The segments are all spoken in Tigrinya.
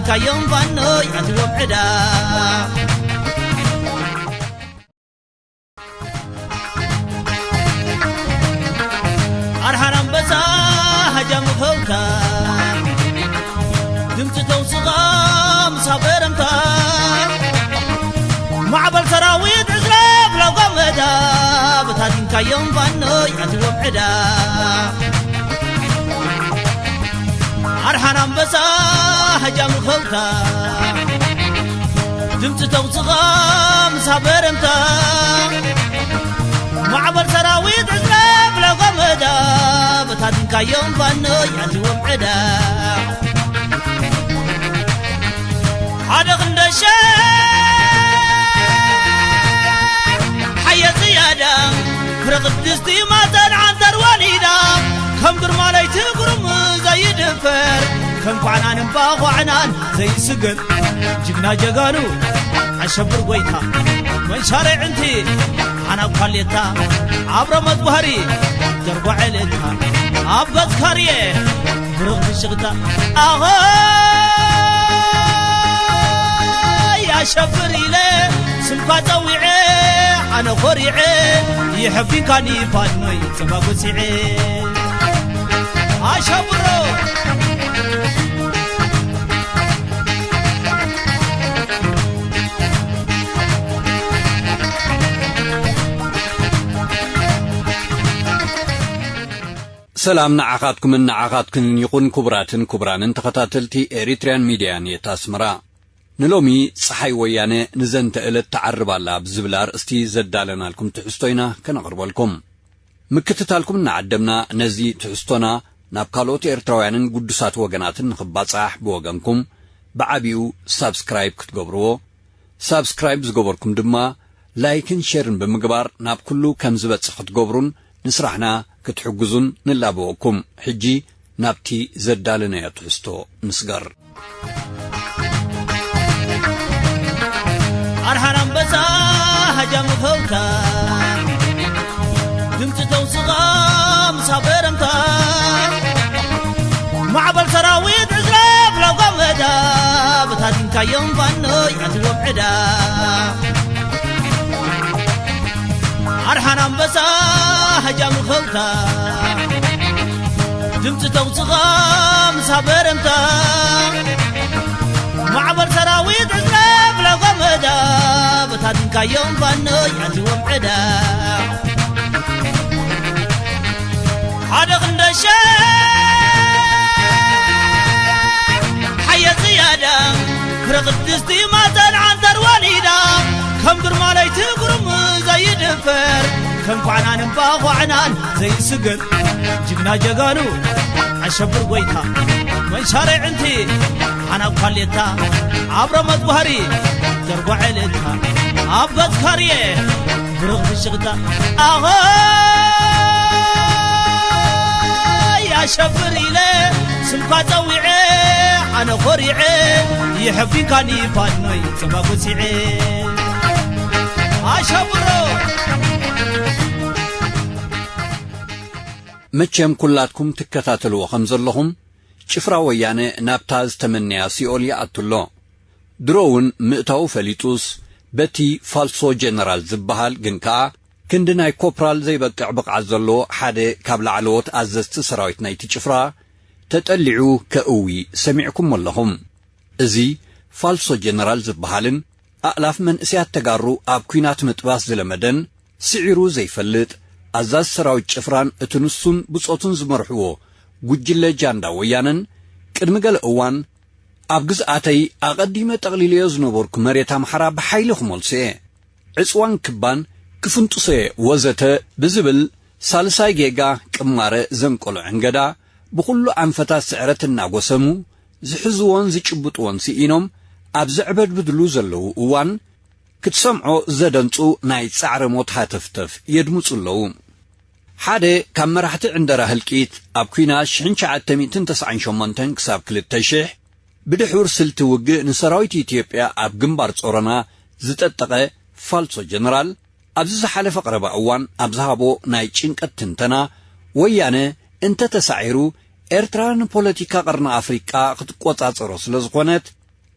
ካዮም ባኖይ ኣትዎም ዕዳ። ኣርሓን ኣንበሳ ሃጃም ኸውታ፣ ድምፂ ተውስኻ ምሳበረምታ፣ ማዕበል ሰራዊት ዕዝረብ ለጎመዳ፣ በታቲንካዮም ባኖይ ኣትዎም ዕዳ። ኣርሓን ኣንበሳ ሃጃም ኸውታ፣ ድምፂ ተውስኻ ምሳበረምታ፣ ማዕበል ሰራዊት ዕዝረብ ለጎመዳ፣ በታቲንካዮም ባኖይ ኣትዎም ዕዳ። ሓደ ክንደሸ ሓየ ዝያዳ፣ ፍረ ቅድስቲ ማተን ዓንተር ወሊዳ፣ ከም ግርማ ለይቲ ግሩም ዘይድፈር፣ ከም ኳዕናን እምባ ኳዕናን ዘይስገር፣ ጅግና ጀጋኑ ኣሸብር ጎይታ፣ መንሻረ ዕንቲ ሓናብ ኳሌታ፣ ኣብረ መዝባህሪ ደርጓ ዕልልታ፣ ኣብ ገጽካርየ ብሩኽ ብሽቕታ፣ ኣኸይ ኣሸብር ኢለ ስምካ ጸዊዐ፣ ኣነ ኾሪዐ፣ ይሕቢካኒ ፋኖይ ጽባ ጎሲዐ። ኣሸብሮ። ሰላም ንዓኻትኩምን ንዓኻትክንን ይኹን፣ ክቡራትን ክቡራንን ተኸታተልቲ ኤሪትርያን ሚድያ ኔት ኣስመራ። ንሎሚ ጸሓይ ወያነ ንዘንተ ዕለት ትዓርብ ኣላ ብዝብል ኣርእስቲ ዘዳለናልኩም ትሕዝቶ ኢና ከነቕርበልኩም። ምክትታልኩም እናዓደምና፣ ነዚ ትሕዝቶና ናብ ካልኦት ኤርትራውያንን ግዱሳት ወገናትን ንኽባጻሕ፣ ብወገንኩም ብዓቢኡ ሳብስክራይብ ክትገብርዎ፣ ሳብስክራይብ ዝገበርኩም ድማ ላይክን ሼርን ብምግባር ናብ ኩሉ ከም ዝበጽሕ ክትገብሩን ንስራሕና ክትሕግዙን ንላበወኩም። ሕጂ ናብቲ ዘዳለናዮ ትሕዝቶ ንስገር። ኣርሓን ኣንበሳ ሃጃም ኸውታ፣ ድምፂ ተውስኻ ምሳበረምታ፣ ማዕበል ሰራዊት ዕዝረብ ለጎመዳ፣ በታቲንካዮም ባኖይ ኣትዎም ዕዳ። ኣርሓን ኣንበሳ ሃጃም ኸውታ፣ ድምፂ ተውስኻ ምሳበረምታ፣ ማዕበል ሰራዊት ዕዝረብ ለጎመዳ፣ በታቲንካዮም ባኖይ ኣትዎም ዕዳ። ሓደ ክንደሸ ሓየ ዝያዳ፣ ፍረ ቅድስቲ ማተን ዓንተር ወሊዳ፣ ከም ግርማ ለይቲ ግሩም ዘይድፈር፣ ከም ኳዕናን እምባ ኳዕናን ዘይስገር፣ ጅግና ጀጋኑ ኣሸብር ጎይታ፣ መንሻረ ዕንቲ ሓናብ ኳሌታ፣ ኣብ ረመት ባህሪ ተርጓ ዕልልታ፣ ኣብ ገጽ ካርየ ብሩኽ ብሽቕታ፣ ኣኸይ ኣሸብር ኢለ ስምካ ጸዊዐ፣ ኣነ ኾሪዐ፣ ይሕቢካኒ ፋኖይ ጽባ ጎሲዐ። ኣሸብሮ። መቸም ኩላትኩም ትከታተልዎ ከም ዘለኹም፣ ጭፍራ ወያነ ናብታ ዝተመነያ ሲኦል ይኣቱ ኣሎ። ድሮ እውን ምእታዉ ፈሊጡስ፣ በቲ ፋልሶ ጀነራል ዝበሃል ግን ከኣ ክንዲ ናይ ኮፕራል ዘይበቅዕ ብቕዓት ዘለዎ ሓደ ካብ ላዕለዎት ኣዘዝቲ ሰራዊት ናይቲ ጭፍራ ተጠሊዑ ከእዊ ሰሚዕኩሞ ኣለኹም። እዚ ፋልሶ ጀነራል ዝበሃልን ኣእላፍ መንእሰያት ተጋሩ ኣብ ኲናት ምጥባስ ዝለመደን፣ ስዒሩ ዘይፈልጥ፣ ኣዛዚ ሰራዊት ጭፍራን እቲ ንሱን ብጾቱን ዝመርሕዎ ጉጅለ ጃንዳ ወያነን፣ ቅድሚ ገለ እዋን፣ ኣብ ግዝኣተይ ኣቐዲመ ጠቕሊለዮ ዝነበርኩ መሬት ኣምሓራ ብሓይሊ ክመልሶ እየ፣ ዕጽዋን ክባን ክፍንጥሶ እየ፣ ወዘተ ብዝብል ሳልሳይ ጌጋ ቅማረ ዘንቀሎ ዕንገዳ፣ ብኹሉ ኣንፈታት ስዕረት እናጎሰሙ፣ ዝሕዝዎን ዝጭብጥዎን ስኢኖም ኣብ ዘዕበድብድሉ ዘለዉ እዋን፣ ክትሰምዖ ዘደንጹ ናይ ጻዕረ ሞት ሃተፍተፍ የድምጹ ኣለዉ። ሓደ ካብ መራሕቲ ዕንደራ ህልቂት፣ ኣብ ኲናት ሽሕን ትሽዓተ ሚእትን ተስዓን ሸሞንተን ክሳብ ክልተ ሽሕ ብድሑር ስልቲ ውግእ ንሰራዊት ኢትዮጵያ ኣብ ግንባር ጾሮና ዝጠጠቐ ፋልሶ ጀነራል፣ ኣብዚ ዝሓለፈ ቀረባ እዋን ኣብ ዝሃቦ ናይ ጭንቀት ትንተና፣ ወያነ እንተ ተሳዒሩ፣ ኤርትራ ንፖለቲካ ቀርኒ ኣፍሪቃ ክትቆጻጸሮ ስለ ዝኾነት፣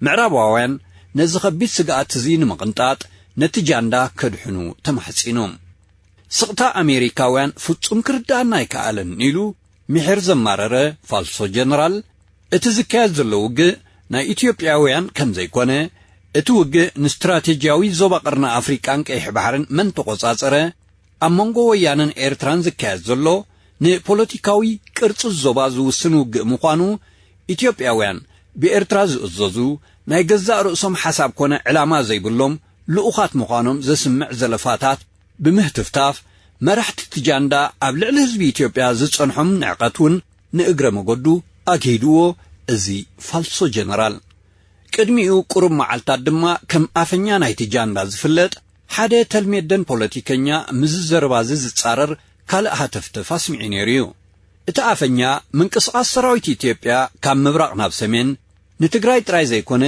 ምዕራባውያን ነዚ ከቢድ ስግኣት እዚ ንምቕንጣጥ ነቲ ጃንዳ ከድሕኑ ተማሕጺኖም። ስቕታ ኣሜሪካውያን ፍጹም ክርድኣና ኣይከኣለን ኢሉ ምሒር ዘማረረ ፋልሶ ጀነራል፣ እቲ ዝካየድ ዘሎ ውግእ ናይ ኢትዮጵያውያን ከም ዘይኮነ፣ እቲ ውግእ ንስትራቴጂያዊ ዞባ ቀርኒ ኣፍሪቃን ቀይሕ ባሕርን መን ተቖጻጸረ፣ ኣብ መንጎ ወያነን ኤርትራን ዝካየድ ዘሎ ንፖለቲካዊ ቅርጺ ዞባ ዝውስን ውግእ ምዃኑ፣ ኢትዮጵያውያን ብኤርትራ ዝእዘዙ ናይ ገዛእ ርእሶም ሓሳብ ኮነ ዕላማ ዘይብሎም ልኡኻት ምዃኖም ዘስምዕ ዘለፋታት ብምህትፍታፍ፣ መራሕቲ እቲ ጃንዳ ኣብ ልዕሊ ህዝቢ ኢትዮጵያ ዝጸንሖም ንዕቀት እውን ንእግረ መገዱ ኣግሂድዎ። እዚ ፋልሶ ጀነራል። ቅድሚኡ ቁሩብ መዓልታት ድማ ከም ኣፈኛ ናይቲ ጃንዳ ዝፍለጥ ሓደ ተልሜደን ፖለቲከኛ ምስዚ ዘረባ እዚ ዝጻረር ካልእ ሃተፍተፍ ኣስሚዑ ነይሩ እዩ። እቲ ኣፈኛ ምንቅስቓስ ሰራዊት ኢትዮጵያ ካብ ምብራቕ ናብ ሰሜን ንትግራይ ጥራይ ዘይኮነ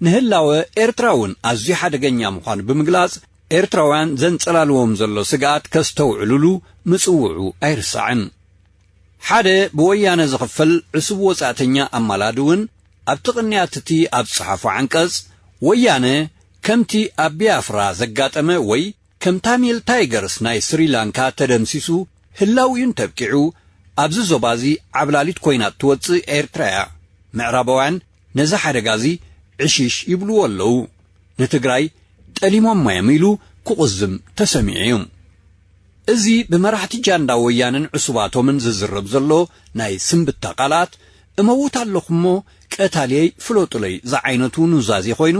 ንህላወ ኤርትራ እውን ኣዝዩ ሓደገኛ ምዃኑ ብምግላጽ፣ ኤርትራውያን ዘንጸላልዎም ዘሎ ስግኣት ከስተውዕሉሉ ምጽውዑ ኣይርሳዕን። ሓደ ብወያነ ዝኽፈል ዕሱብ ወጻእተኛ ኣማላዲ እውን ኣብቲ ቅንያት እቲ ኣብ ዝጸሓፎ ዓንቀጽ፣ ወያነ ከምቲ ኣብ ቢያፍራ ዘጋጠመ ወይ ከም ታሚል ታይገርስ ናይ ስሪላንካ ተደምሲሱ ህላዊኡን ተብቂዑ፣ ኣብዚ ዞባ እዚ ዓብላሊት ኮይና እትወጽእ ኤርትራ እያ። ምዕራባውያን ነዚ ሓደጋ እዚ ዕሽሽ ይብልዎ ኣለዉ። ንትግራይ ጠሊሞማ እዮም ኢሉ ክቑዝም ተሰሚዑ እዩ። እዚ ብመራሕቲ ጃንዳ ወያነን ዕሱባቶምን ዝዝረብ ዘሎ ናይ ስንብታ ቃላት፣ እመውት ኣለኹ እሞ ቀታልየይ ፍለጡለይ ዝዓይነቱ ኑዛዜ ኮይኑ፣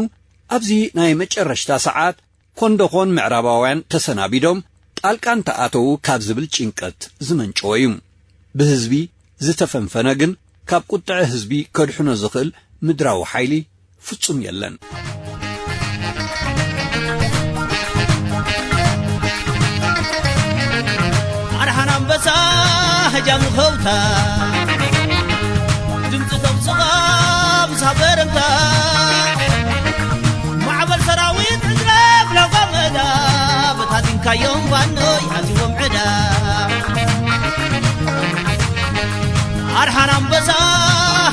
ኣብዚ ናይ መጨረሽታ ሰዓት ኮንዶኾን ምዕራባውያን ተሰናቢዶም ጣልቃ እንተኣተዉ ካብ ዝብል ጭንቀት ዝመንጨወ እዩ። ብህዝቢ ዝተፈንፈነ ግን ካብ ቁጥዐ ህዝቢ ከድሕኖ ዝኽእል ምድራዊ ሓይሊ ፍጹም የለን። ኣርሓን ኣንበሳ ህጃም ኸውታ ድምፂ ተብፅኻ ምስ ሃገርምታ ማዕበል ሰራዊት ዕዝረብ ለጓመዳ በታቲንካዮም ባኖይ ኣዚዎም ዕዳ ኣርሓን ኣንበሳ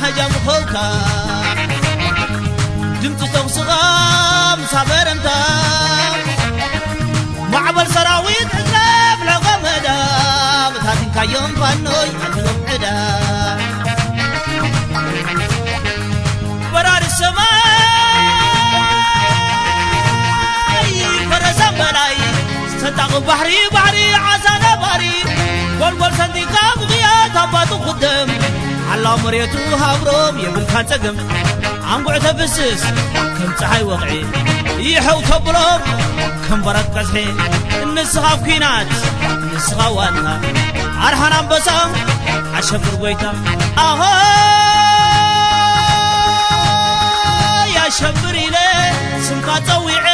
ህጃም ኸውታ ድምፂ ተኹስኻ ምስ ሃገርምታ ማዕበል ሰራዊት ዕዝረብ ለጓመዳ በታቲንካዮም ባኖይ ኣዚዎም ዕዳ በራሪ ሰማይ ፈረሰን በላይ ዝተጣቕ ባሕሪ ባሕሪ ዓሳ ነባሪ ጎልጎል ሰንዲካ ብቕያት ኣባቱ ክደም ሓላው መሬቱ ሃብሮም የብልካን ጸገም ኣንጉዕ ተፍስስ ከም ጸሓይ ወቕዒ ይሐው ተብሎም ከም በረድ ቀዝሒ ንስኻ ኣብ ኲናት ንስኻ ዋልታ ኣርሃን ኣንበሳ ኣሸብር ጎይታ ኣሆ ያሸብር ኢለ ስምካ ጸዊዐ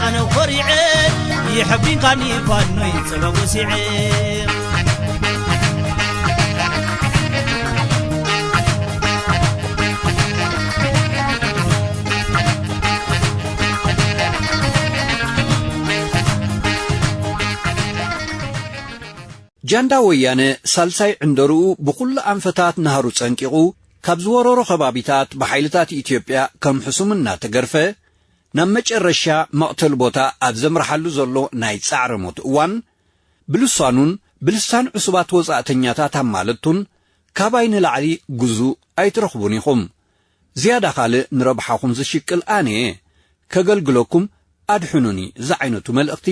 ኣነ ኮሪዐ ይሐቢንካኒ ፋኖይ ጸበብ ወሲዐ ጃንዳ ወያነ ሳልሳይ ዕንደርኡ ብኹሉ ኣንፈታት ናህሩ ጸንቂቑ ካብ ዝወረሮ ከባቢታት ብሓይልታት ኢትዮጵያ ከም ሕሱም እናተገርፈ ናብ መጨረሻ መቕተል ቦታ ኣብ ዘምርሓሉ ዘሎ ናይ ጻዕረ ሞት እዋን ብልሳኑን ብልሳን ዕሱባት ወጻእተኛታት ኣማለቱን ካባይ ንላዕሊ ግዙእ ኣይትረኽቡን ኢኹም። ዝያዳ ካልእ ንረብሓኹም ዝሽቅል ኣነ እየ። ከገልግለኩም ኣድሕኑኒ ዝዓይነቱ መልእኽቲ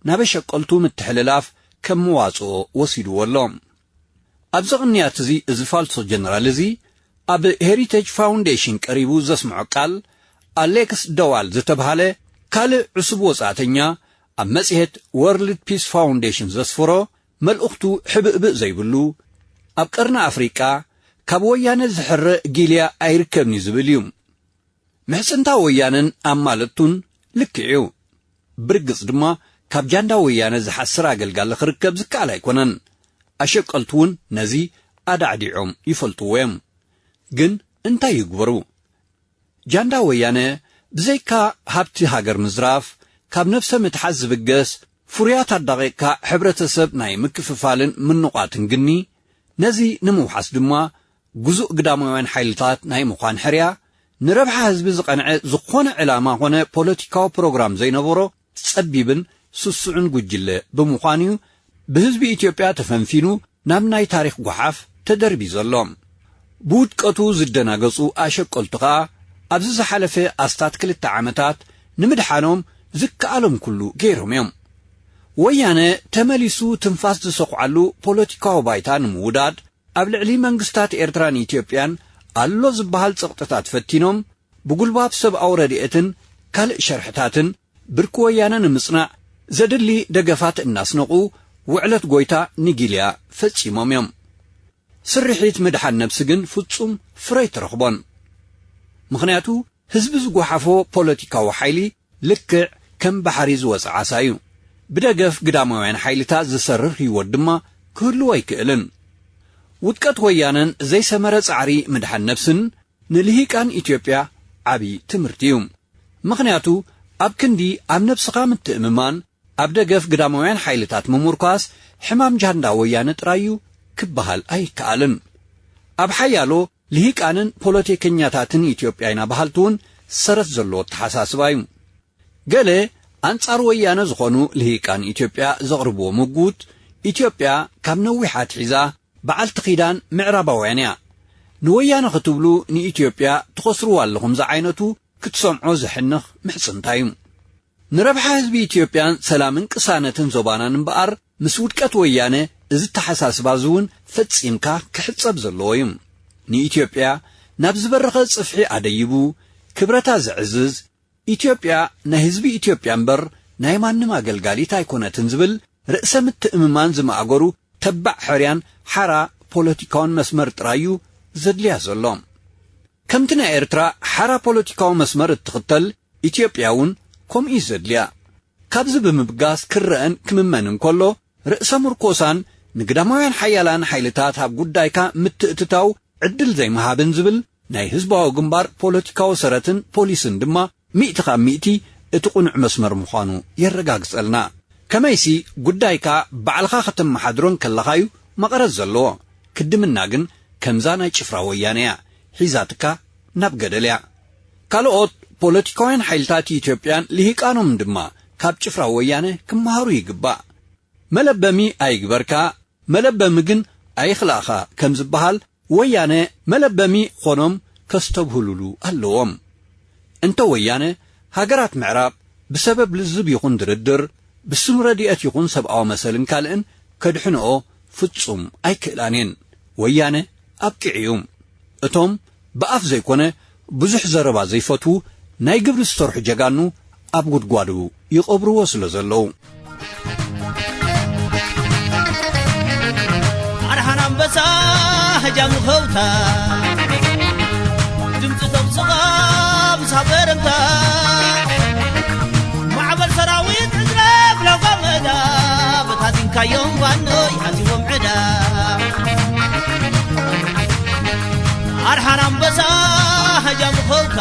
ናብ ኣሸቀልቱ ምትሕልላፍ ከም መዋጽኦ ወሲድዎ ኣሎ። ኣብዚ ቅንያት እዚ፣ እዚ ፋልሶ ጀነራል እዚ ኣብ ሄሪቴጅ ፋውንዴሽን ቀሪቡ ዘስምዖ ቃል፣ ኣሌክስ ደዋል ዝተብሃለ ካልእ ዕሱብ ወጻእተኛ ኣብ መጽሔት ወርልድ ፒስ ፋውንዴሽን ዘስፍሮ፣ መልእኽቱ ሕብእብእ ዘይብሉ፣ ኣብ ቀርኒ ኣፍሪቃ ካብ ወያነ ዝሕረ ጊልያ ኣይርከብን እዩ ዝብል እዩ። ምሕጽንታ ወያነን ኣማለቱን ልክዕ እዩ። ብርግጽ ድማ ካብ ጃንዳ ወያነ ዝሓስር ኣገልጋሊ ክርከብ ዝከኣል ኣይኮነን። ኣሸቀልቲ እውን ነዚ ኣዳዕዲዖም ይፈልጥዎ እዮም። ግን እንታይ ይግበሩ? ጃንዳ ወያነ ብዘይካ ሃብቲ ሃገር ምዝራፍ፣ ካብ ነብሰ ምትሓት ዝብገስ ፍሩያት ኣዳቒቕካ ሕብረተሰብ ናይ ምክፍፋልን ምንቋትን ግኒ፣ ነዚ ንምውሓስ ድማ ግዙእ ግዳማውያን ሓይልታት ናይ ምዃን ሕርያ ንረብሓ ህዝቢ ዝቐንዐ ዝኾነ ዕላማ ኾነ ፖለቲካዊ ፕሮግራም ዘይነበሮ ጸቢብን ስሱዕን ጉጅለ ብምዃኑ እዩ ብህዝቢ ኢትዮጵያ ተፈንፊኑ ናብ ናይ ታሪኽ ጓሓፍ ተደርቢ ዘሎ። ብውድቀቱ ዝደናገጹ ኣሸቀልቱ ኸኣ ኣብዚ ዝሓለፈ ኣስታት ክልተ ዓመታት ንምድሓኖም ዝከኣሎም ኩሉ ገይሮም እዮም። ወያነ ተመሊሱ ትንፋስ ዝሰኹዓሉ ፖለቲካዊ ባይታ ንምውዳድ ኣብ ልዕሊ መንግስታት ኤርትራን ኢትዮጵያን ኣሎ ዝበሃል ጸቕጥታት ፈቲኖም ብጉልባብ ሰብኣዊ ረድኤትን ካልእ ሸርሕታትን ብርኪ ወያነ ንምጽናዕ ዘድሊ ደገፋት እናስነቑ ውዕለት ጎይታ ኒጊልያ ፈጺሞም እዮም። ስርሒት ምድሓን ነብሲ ግን ፍጹም ፍረ ኣይተረኽቦን። ምኽንያቱ ህዝቢ ዝጓሓፎ ፖለቲካዊ ሓይሊ ልክዕ ከም ባሕሪ ዝወጸ ዓሳ እዩ። ብደገፍ ግዳማውያን ሓይልታት ዝሰርር ህይወት ድማ ክህልዎ ኣይክእልን። ውድቀት ወያነን ዘይሰመረ ጻዕሪ ምድሓን ነብስን ንልሂቃን ኢትዮጵያ ዓቢ ትምህርቲ እዩ። ምኽንያቱ ኣብ ክንዲ ኣብ ነብስኻ ምትእምማን ኣብ ደገፍ ግዳማውያን ሓይልታት ምሙርኳስ ሕማም ጃንዳ ወያነ ጥራይ እዩ ክበሃል ኣይከኣልን። ኣብ ሓያሎ ልሂቃንን ፖለቲከኛታትን ኢትዮጵያ ኢና በሃልቲ እውን ሰረት ዘለዎ ኣተሓሳስባ እዩ። ገለ ኣንጻር ወያነ ዝኾኑ ልሂቃን ኢትዮጵያ ዘቕርብዎ ምጉት፣ ኢትዮጵያ ካብ ነዊሕ ኣትሒዛ በዓልቲ ኪዳን ምዕራባውያን እያ። ንወያነ ክትብሉ ንኢትዮጵያ ትኸስርዋ ኣለኹም ዝዓይነቱ ክትሰምዖ ዘሕንኽ ምሕጽንታ እዩ። ንረብሓ ህዝቢ ኢትዮጵያን ሰላምን ቅሳነትን ዞባናን እምበኣር ምስ ውድቀት ወያነ እዚ ተሓሳስባ እዚ እውን ፈጺምካ ክሕጸብ ዘለዎ እዩ። ንኢትዮጵያ ናብ ዝበረኸ ጽፍሒ ኣደይቡ ክብረታ ዘዕዝዝ፣ ኢትዮጵያ ናይ ህዝቢ ኢትዮጵያ እምበር ናይ ማንም ኣገልጋሊት ኣይኮነትን ዝብል ርእሰ ምትእምማን ዝማእገሩ ተባዕ ሕርያን ሓራ ፖለቲካውን መስመር ጥራይ እዩ ዘድልያ ዘሎ። ከምቲ ናይ ኤርትራ ሓራ ፖለቲካዊ መስመር እትኽተል ኢትዮጵያ እውን ከምኡ እዩ ዘድልያ። ካብዚ ብምብጋስ ክረአን ክምመን እንከሎ ርእሰ ምርኮሳን ንግዳማውያን ሓያላን ሓይልታት ኣብ ጉዳይካ ምትእትታው ዕድል ዘይምሃብን ዝብል ናይ ህዝባዊ ግንባር ፖለቲካዊ ሰረትን ፖሊስን ድማ ሚእቲ ካብ ሚእቲ እቲ ቅኑዕ መስመር ምዃኑ የረጋግጸልና። ከመይሲ ጉዳይካ ባዕልኻ ከተመሓድሮ እንከለኻ'ዩ መቐረት ዘለዎ። ክድምና ግን ከምዛ ናይ ጭፍራ ወያነ እያ ሒዛትካ ናብ ገደል እያ። ካልኦት ፖለቲካውያን ሓይልታት ኢትዮጵያን ልሂቃኖምን ድማ ካብ ጭፍራ ወያነ ክመሃሩ ይግባእ። መለበሚ ኣይግበርካ፣ መለበሚ ግን ኣይኽላእኻ ከም ዝበሃል፣ ወያነ መለበሚ ኾኖም ከስተብህሉሉ ኣለዎም። እንተ ወያነ፣ ሃገራት ምዕራብ ብሰበብ ልዝብ ይኹን ድርድር፣ ብስም ረድኤት ይኹን ሰብኣዊ መሰልን ካልእን ከድሕንኦ ፍጹም ኣይክእላን እየን። ወያነ ኣብቂዑ እዩ። እቶም ብኣፍ ዘይኮነ ብዙሕ ዘረባ ዘይፈትዉ ናይ ግብሪ ዝሰርሑ ጀጋኑ ኣብ ጉድጓዱ ይቐብርዎ ስለ ዘለዉ። ኣድሓን ኣንበሳ፣ ህጃም ኸውታ፣ ድምፂ ተኹስኻ ምሳበረምታ፣ ማዕበል ሰራዊት ዕዝረብ ለውጋ መዳ፣ በታቲንካዮም ባኖይ ኣዚቦም ዕዳ። ኣድሓን ኣንበሳ፣ ህጃም ኸውታ፣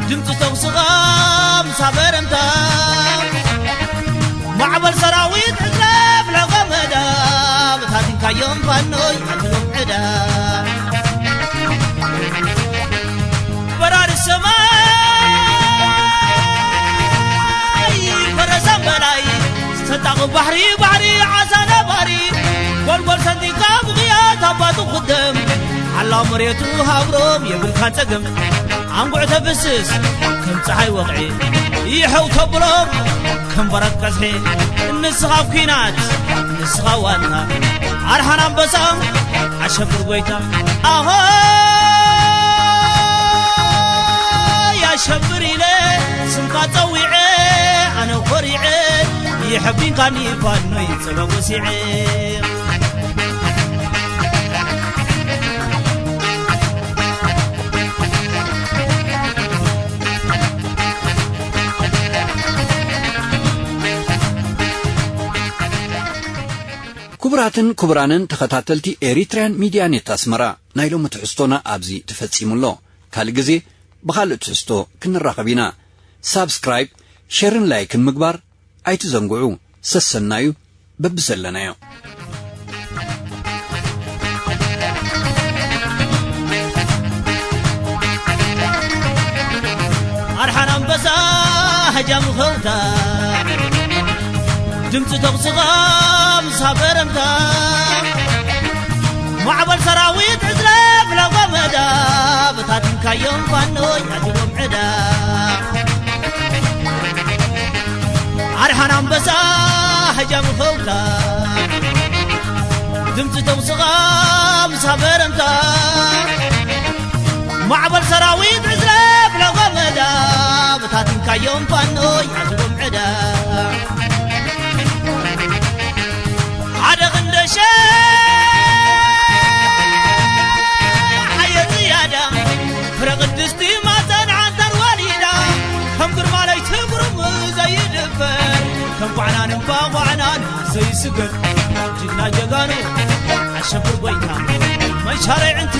ድምፂ ተኹስኻ ምሳበረምታ፣ ማዕበል ሰራዊት ዕዝረብ ለውጋ መዳ፣ በታቲንካዮም ባኖይ ኣዚቦም ዕዳ። በራሪ ሰማይ ፈረሰን በላይ፣ ሰንጣቂ ባሕሪ ባሕሪ ዓሳ ነባሪ፣ ጎልጎል ሰንጢቃ ብቕያት ኣባቱ ክደም፣ ሓላው መሬቱ ሃብሮም የብልካን ጸገም። ኣንጉዕ ተፍስስ ከም ጸሓይ ወቕዒ፣ ይሐው ተብሎም ከም በረድ ቀዝሒ። ንስኻ ኣብ ኲናት ንስኻ ዋልታ፣ ኣድሓን ኣንበሳ፣ ኣሸብር ጎይታ። ኣሆ ያሸብር ኢለ ስምካ ጸዊዐ፣ ኣነ ኮሪዐ፣ ይሐቢንካኒ ፋኖይ ጸበብ ወሲዐ። ክቡራትን ክቡራንን ተኸታተልቲ ኤሪትርያን ሚድያ ኔት ኣስመራ፣ ናይ ሎሚ ትሕዝቶና ኣብዚ ተፈጺሙ ኣሎ። ካልእ ግዜ ብኻልእ ትሕዝቶ ክንራኸብ ኢና። ሳብስክራይብ፣ ሸርን ላይክን ምግባር ኣይትዘንግዑ። ሰሰናዩ በብዘለናዮ። ጃምኸውታ ድምፂ ተኹስኻ ምስ ሃበረምታ ማዕበል ሰራዊት ዕዝለፍ ለጎመዳ በታቲንካዮም ፋኖይ ኣጅቦም ዕዳ ኣርሓን ኣንበሳ ጃምኸውታ ድምፂ ተኹስኻ ምስ ሃበረምታ ማዕበል ሰራዊት ዕዝለፍ ለጎመዳ በታቲንካዮም ፋኖይ ኣጅቦም ዕዳ ሓደ ክንደሸ ሓየ ዝያዳ ፍረ ቅድስቲ ማፀን ዓንተር ወሊዳ ከም ግርማ ለይቲ ግሩም ዘይድፈር ከም ኳዕናን እምባ ኳዕናን ዘይስገር ጅግና ጀጋኑ ኣሸብር ጎይታ መንሻረ ዕንቲ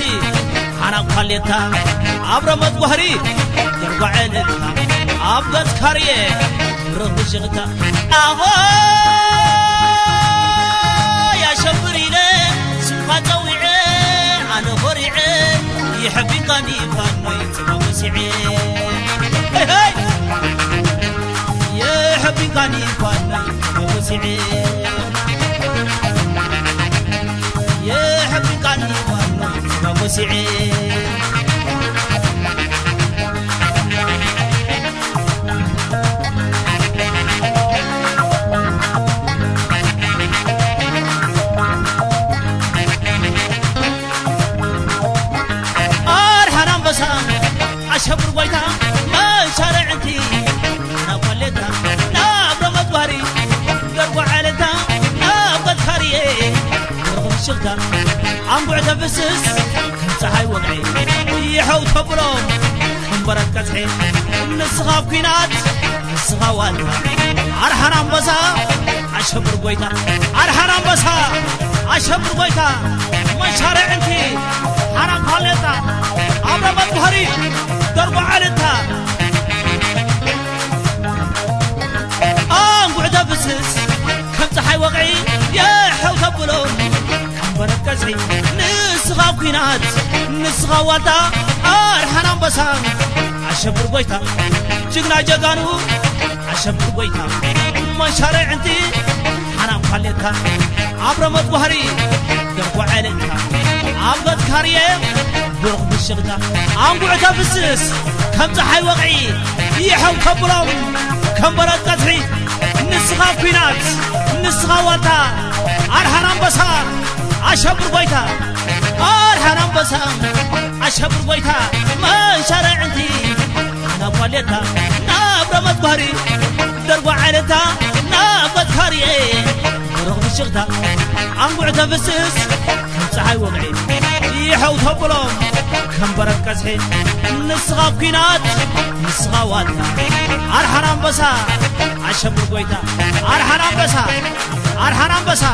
ሓናቕ ኳሌታ ኣብ ረመት ጓህሪ ደርጓ ዕልልታ ኣብ ገጽ ካርየ ብሩኽ ብሽቕታ ኣሆ ያሸብር ኢለ ስምኻ ጸዊዐ ኣነ ኾሪዐ ይሕቢንካኒ ፋኖይ ጽባቕ ወሲዐ ሄይ ሄይ ይሕቢንካኒ ፋኖይ ጽባቕ ወሲዐ የሕብቃኒ ዋኖ መጎሲዒ ኣርሓን ኣንበሳ ኣሸብር ጎይታ መሻርዕንቲ ናቆሌታ ናብ ረመት ዋሪ ደርጓ ዓለታ ናብ ቀትካርየ ሽፍታ ኣንጉዕ ተፍስስ ከም ፀሓይ ወግዒ ይሐው ተብሎ ከም በረድ ቀዝሒ ንስኻ ኣብ ኲናት ንስኻ ዋልታ ኣርሓን ኣንበሳ ኣሸብር ጎይታ ኣርሓን ኣንበሳ ኣሸብር ጎይታ መሻርዕንቲ ሓራም ሃሌታ ኣብ ረመት ባህሪ ደርጓ ዓለታ ኣንጉዕ ተፍስስ ከም ፀሓይ ወቕዒ የሕው ተብሎ ከም በረድ ቀዝሒ ንስኻ ኲናት ንስኻ ዋልታ ኣርሓን ኣንበሳ ኣሸብር ጎይታ ጅግና ጀጋኑ ኣሸብር ጎይታ መሻርዕንቲ ሓራም ኳሌታ ኣብ ረመት ጓህሪ ደርጓ ዕልልታ ኣብ ገጽ ካርየ ብሩኽ ብሽቕታ ኣንጉዕ ተፍስስ ከም ፀሓይ ወቕዒ ይሐው ተብሎም ከም በረድ ቀዝሒ ንስኻ ኲናት ንስኻ ዋልታ ኣርሓን ኣንበሳ ኣሸብር ጎይታ ኣርሓን ኣንበሳ ኣሸብር ጎይታ መሻርዕንቲ ሓና ኳሌታ ናብ ረመት ጓህሪ ደርጓ ዓለታ ናብ ገጽ ካርየ ብሩኽ ብሽቕታ ኣንጉዕ ተፍስስ ከም ፀሓይ ወግዒ ይሐው ተብሎም ከም በረድ ቀዝሒ ንስኻ ኣብ ኲናት ንስኻ ዋልታ ኣርሓን ኣንበሳ ኣሸብር ጎይታ ኣርሓን ኣንበሳ ኣርሓን ኣንበሳ